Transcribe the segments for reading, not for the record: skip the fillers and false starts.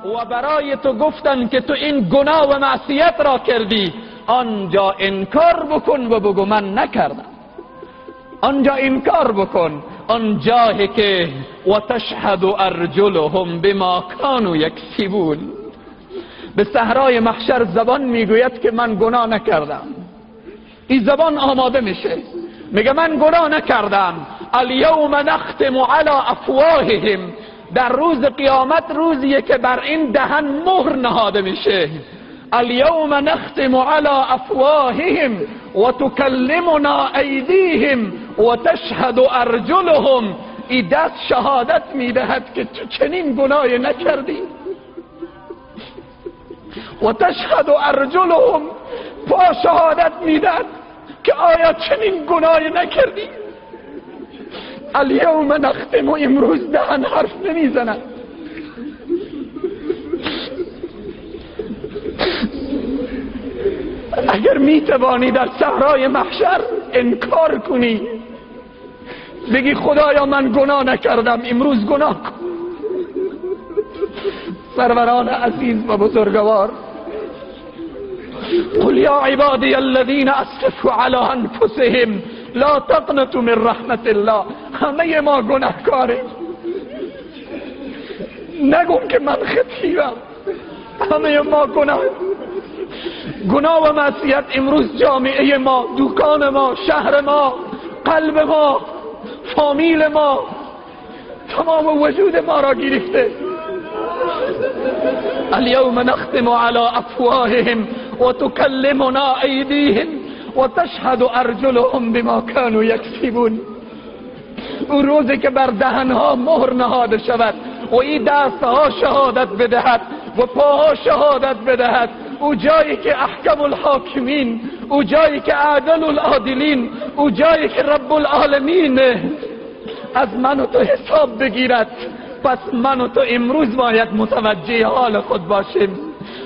و برای تو گفتن که تو این گناه و معصیت را کردی، آنجا انکار بکن و بگو من نکردم. آنجا انکار بکن، آنجایی که و تشهد ارجلهم بما كانوا یکسبون. به صحرای محشر زبان میگوید که من گناه نکردم. این زبان آماده میشه، میگه من گناه نکردم. الیوم نختم علی افواههم. در روز قیامت روزیه که بر این دهن مهر نهاده میشه. الیوم نختم علی افواههم و تکلمنا ایدیهم و تشهد ارجلهم. این دست شهادت میدهد که تو چنین گناهی نکردی. و تشهد ارجلهم، پا شهادت میدهد که آیا چنین گناهی نکردی؟ الیوم نختم، امروز دهن حرف نمیزند. اگر میتوانی در صحرای محشر انکار کنی، بگی خدایا من گناه نکردم، امروز گناه کن. سروران عزیز و بزرگوار، قل یا عبادی الذین اسرفوا علی انفسهم لا تقنطوا من رحمت الله. همه ما گناهکاریم، نگم که من خطیبم. همه ما گناه و معصیت امروز جامعه ما، دکان ما، شهر ما، قلب ما، فامیل ما، تمام وجود ما را گرفته. الیوم نختم علی افواههم و تکلمنا ایدیهم و تشهد ارجلهم بما كانوا یکسبون. اون روزی که بر دهنها مهر نهاده شود و این دستها شهادت بدهد و پاها شهادت بدهد، او جایی که احکم الحاکمین، او جایی که عدل العادلین، او جایی که رب العالمین از من و تو حساب بگیرد. پس من و تو امروز باید متوجه حال خود باشیم،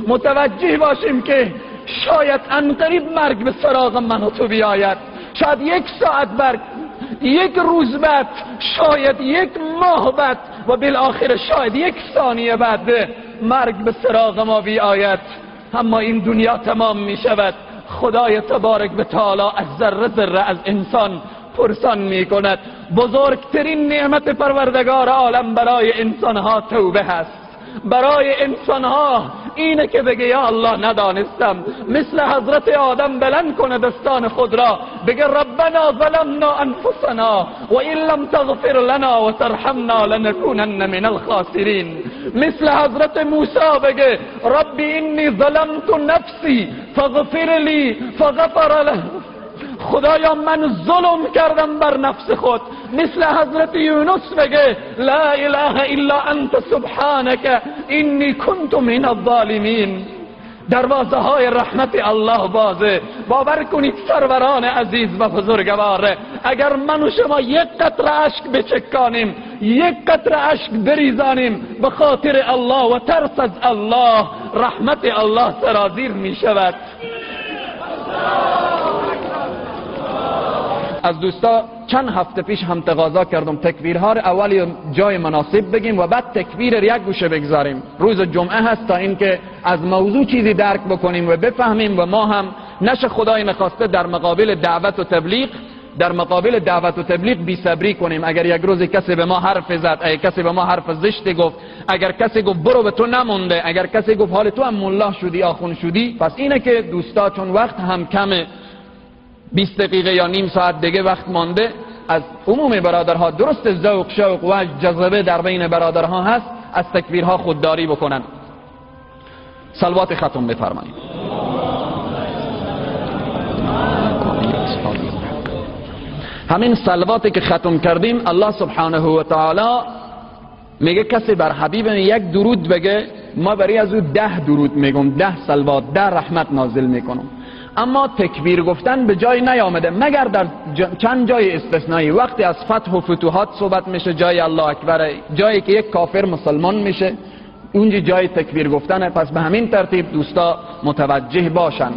متوجه باشیم که شاید عنقریب مرگ به سراغ من و تو بیاید، شاید یک ساعت بعد، یک روز بعد، شاید یک ماه بعد، و بالاخره شاید یک ثانیه بعد مرگ به سراغ ما بیاید. اما این دنیا تمام می شود. خدای تبارک و تعالی از ذره ذره از انسان پرسان می کند. بزرگترین نعمت پروردگار عالم برای انسانها توبه هست. برای انسانها اینه که بگه یا الله ندانستم، مثل حضرت آدم بلند کنه دستان خود را، بگه ربنا ظلمنا انفسنا و این لم تغفر لنا و ترحمنا لنکونن من الخاسرین. مثل حضرت موسی بگه ربی انی ظلمت نفسی فاغفر لی فغفر له. خدایا من ظلم کردم بر نفس خود. مثل حضرت یونس بگه لا اله الا انت سبحانك انی کنت من الظالمین. دروازه های رحمت الله بازه. باور کنید سروران عزیز و بزرگوار، اگر من و شما یک قطره اشک بچکانیم، یک قطره اشک بریزانیم به خاطر الله و ترس از الله، رحمت الله سرازیر می شود. از دوستا چند هفته پیش هم تقاضا کردم تکبیرها رو اول جای مناسب بگیم و بعد تکبیر یک گوشه بگذاریم. روز جمعه هست تا اینکه از موضوع چیزی درک بکنیم و بفهمیم و ما هم نشه خدای نخواسته در مقابل دعوت و تبلیغ، در مقابل دعوت و تبلیغ بی‌صبری کنیم. اگر یک روز کسی به ما حرف زد، اگر کسی به ما حرف زشت گفت، اگر کسی گفت برو به تو نمونده، اگر کسی گفت حال تو هم ملا شدی آخوند شدی، پس اینه که دوستا چون وقت هم کمه، 20 دقیقه یا نیم ساعت دیگه وقت مانده، از عموم برادرها درست ذوق، شوق و جذبه در بین برادرها هست، از تکبیرها خودداری بکنن. صلوات ختم بفرمایید. همین صلواتی که ختم کردیم، الله سبحانه و تعالی میگه کسی بر حبیب یک درود بگه، ما برای از او 10 درود میگم، 10 صلوات، 10 رحمت نازل میکنم. اما تکبیر گفتن به جای نیامده مگر در چند جای استثنایی. وقتی از فتح و فتوحات صحبت میشه جای الله اکبر، جایی که یک کافر مسلمان میشه، اونجا جای تکبیر گفتنه. پس به همین ترتیب دوستا متوجه باشند.